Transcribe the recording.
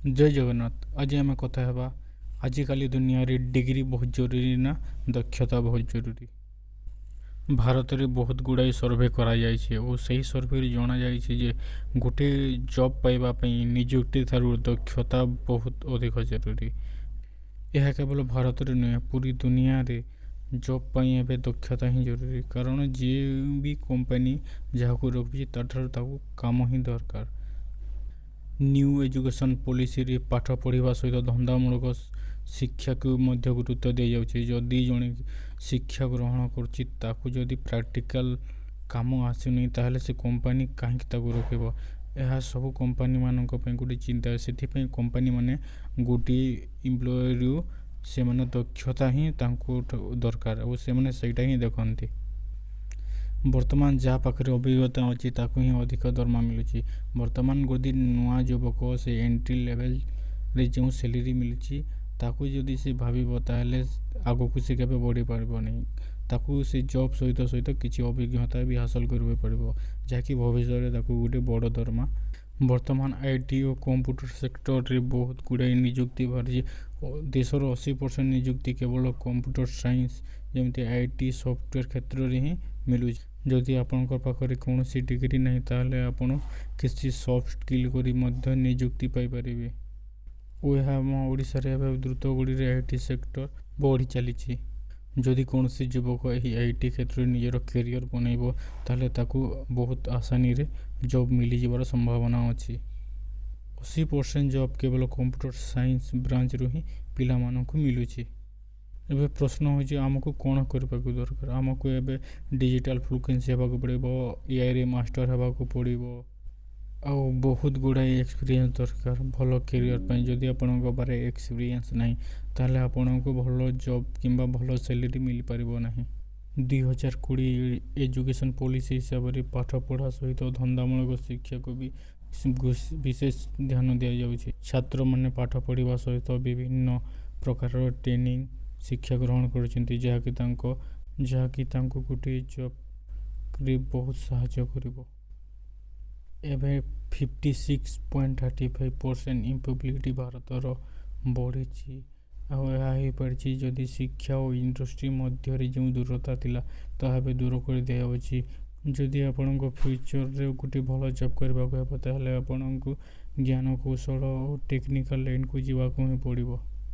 ଜୟ ଜଗନ୍ନାଥ। ଆଜି ଆମେ କଥା ହେବା, ଆଜିକାଲି ଦୁନିଆରେ ଡିଗ୍ରୀ ବହୁତ ଜରୁରୀ ନା ଦକ୍ଷତା ବହୁତ ଜରୁରୀ? ଭାରତରେ ବହୁତ ଗୁଡ଼ାଏ ସର୍ଭେ କରାଯାଇଛି ଓ ସେହି ସର୍ଭେରୁ ଜଣାଯାଇଛି ଯେ ଗୋଟିଏ ଜବ୍ ପାଇବା ପାଇଁ ନିଯୁକ୍ତି ଠାରୁ ଦକ୍ଷତା ବହୁତ ଅଧିକ ଜରୁରୀ। ଏହା କେବଳ ଭାରତରେ ନୁହେଁ, ପୁରୀ ଦୁନିଆରେ ଜବ୍ ପାଇଁ ଏବେ ଦକ୍ଷତା ହିଁ ଜରୁରୀ। କାରଣ ଯିଏ ବି କମ୍ପାନୀ ଯାହାକୁ ରଖୁଛି, ତା'ଠାରୁ ତାକୁ କାମ ହିଁ ଦରକାର। ନ୍ୟୁ ଏଜୁକେସନ୍ ପଲିସିରେ ପାଠ ପଢ଼ିବା ସହିତ ଧନ୍ଦାମୂଳକ ଶିକ୍ଷାକୁ ମଧ୍ୟ ଗୁରୁତ୍ୱ ଦିଆଯାଉଛି। ଯଦି ଜଣେ ଶିକ୍ଷା ଗ୍ରହଣ କରୁଛି, ତାକୁ ଯଦି ପ୍ରାକ୍ଟିକାଲ୍ କାମ ଆସୁନି, ତାହେଲେ ସେ କମ୍ପାନୀ କାହିଁକି ତାକୁ ରଖିବ? ଏହା ସବୁ କମ୍ପାନୀମାନଙ୍କ ପାଇଁ ଗୋଟେ ଚିନ୍ତା। ସେଥିପାଇଁ କମ୍ପାନୀମାନେ ଗୋଟିଏ ଏମ୍ପ୍ଲୟିରୁ ସେମାନେ ଦକ୍ଷତା ହିଁ ତାଙ୍କୁ ଦରକାର ଓ ସେମାନେ ସେଇଟା ହିଁ ଦେଖନ୍ତି। ବର୍ତ୍ତମାନ ଯାହା ପାଖରେ ଅଭିଜ୍ଞତା ଅଛି, ତାକୁ ହିଁ ଅଧିକ ଦରମା ମିଳୁଛି। ବର୍ତ୍ତମାନ ଯଦି ନୂଆ ଯୁବକ, ସେ ଏଣ୍ଟ୍ରି ଲେଭେଲରେ ଯେଉଁ ସାଲେରୀ ମିଳୁଛି, ତାକୁ ଯଦି ସେ ଭାବିବ, ତାହେଲେ ଆଗକୁ ସେ କେବେ ବଢ଼ିପାରିବ ନାହିଁ। ତାକୁ ସେ ଜବ୍ ସହିତ ସହିତ କିଛି ଅଭିଜ୍ଞତା ବି ହାସଲ କରିବାକୁ ପଡ଼ିବ, ଯାହାକି ଭବିଷ୍ୟତରେ ତାକୁ ଗୋଟେ ବଡ଼ ଦରମା। ବର୍ତ୍ତମାନ IT O computer ସେକ୍ଟରରେ ବହୁତ ଗୁଡ଼ାଏ ନିଯୁକ୍ତି ବାହାରିଛି। ଦେଶର 80% ନିଯୁକ୍ତି କେବଳ କମ୍ପ୍ୟୁଟର ସାଇନ୍ସ, ଯେମିତି IT, software କ୍ଷେତ୍ରରେ ହିଁ ମିଳୁଛି। ଯଦି ଆପଣଙ୍କ ପାଖରେ କୌଣସି ଡିଗ୍ରୀ ନାହିଁ, ତାହେଲେ ଆପଣ କିଛି ସଫ୍ଟ ସ୍କିଲ୍ କରି ମଧ୍ୟ ନିଯୁକ୍ତି ପାଇପାରିବେ ଓ ଏହା ଆମ ଓଡ଼ିଶାରେ ଏବେ ଦ୍ରୁତ ଗତିରେ IT sector ବଢ଼ି ଚାଲିଛି। ଯଦି କୌଣସି ଯୁବକ ଏହି IT କ୍ଷେତ୍ରରେ ନିଜର କ୍ୟାରିୟର ବନେଇବ, ତାହେଲେ ତାକୁ ବହୁତ ଆସାନୀରେ ଜବ୍ ମିଳିଯିବାର ସମ୍ଭାବନା ଅଛି। 80% ଜବ୍ କେବଳ କମ୍ପ୍ୟୁଟର ସାଇନ୍ସ ବ୍ରାଞ୍ଚରୁ ହିଁ ପିଲାମାନଙ୍କୁ ମିଳୁଛି। ଏବେ ପ୍ରଶ୍ନ ହେଉଛି, ଆମକୁ କ'ଣ କରିବାକୁ ଦରକାର? ଆମକୁ ଏବେ ଡିଜିଟାଲ୍ ଫ୍ଲୁଏନ୍ସି ହେବାକୁ ପଡ଼ିବ, ଏଆଇରେ ମାଷ୍ଟର ହେବାକୁ ପଡ଼ିବ ଆଉ ବହୁତ ଗୁଡ଼ାଏ ଏକ୍ସପିରିଏନ୍ସ ଦରକାର ଭଲ କ୍ୟାରିୟର ପାଇଁ। ଯଦି ଆପଣଙ୍କ ପାଖରେ ଏକ୍ସପିରିଏନ୍ସ ନାହିଁ, ତାହେଲେ ଆପଣଙ୍କୁ ଭଲ ଜବ୍ କିମ୍ବା ଭଲ ସାଲେରୀ ମିଳିପାରିବ ନାହିଁ। 2020 ଏଜୁକେସନ୍ ପଲିସି ହିସାବରେ ପାଠ ପଢ଼ା ସହିତ ଧନ୍ଦାମୂଳକ ଶିକ୍ଷାକୁ ବି ବିଶେଷ ଧ୍ୟାନ ଦିଆଯାଉଛି। ଛାତ୍ରମାନେ ପାଠ ପଢ଼ିବା ସହିତ ବିଭିନ୍ନ ପ୍ରକାରର ଟ୍ରେନିଂ ଶିକ୍ଷା ଗ୍ରହଣ କରୁଛନ୍ତି, ଯାହାକି ତାଙ୍କୁ ଗୋଟିଏ ଜବ୍ରେ ବହୁତ ସାହାଯ୍ୟ କରିବ। ଏବେ 56.35% ଏମ୍ପ୍ଲଏବିଲିଟି ଭାରତର ବଢ଼ିଛି ଆଉ ଏହା ହେଇପାରିଛି, ଯଦି ଶିକ୍ଷା ଓ ଇଣ୍ଡଷ୍ଟ୍ରି ମଧ୍ୟରେ ଯେଉଁ ଦୂରତା ଥିଲା, ତାହା ଏବେ ଦୂର କରି ଦିଆଯାଉଛି। ଯଦି ଆପଣଙ୍କ ଫ୍ୟୁଚର୍ରେ ଗୋଟେ ଭଲ ଜବ୍ କରିବାକୁ ହେବ, ତାହେଲେ ଆପଣଙ୍କୁ ଜ୍ଞାନ କୌଶଳ ଓ ଟେକ୍ନିକାଲ୍ ଲାଇନ୍କୁ ଯିବାକୁ ହିଁ ପଡ଼ିବ।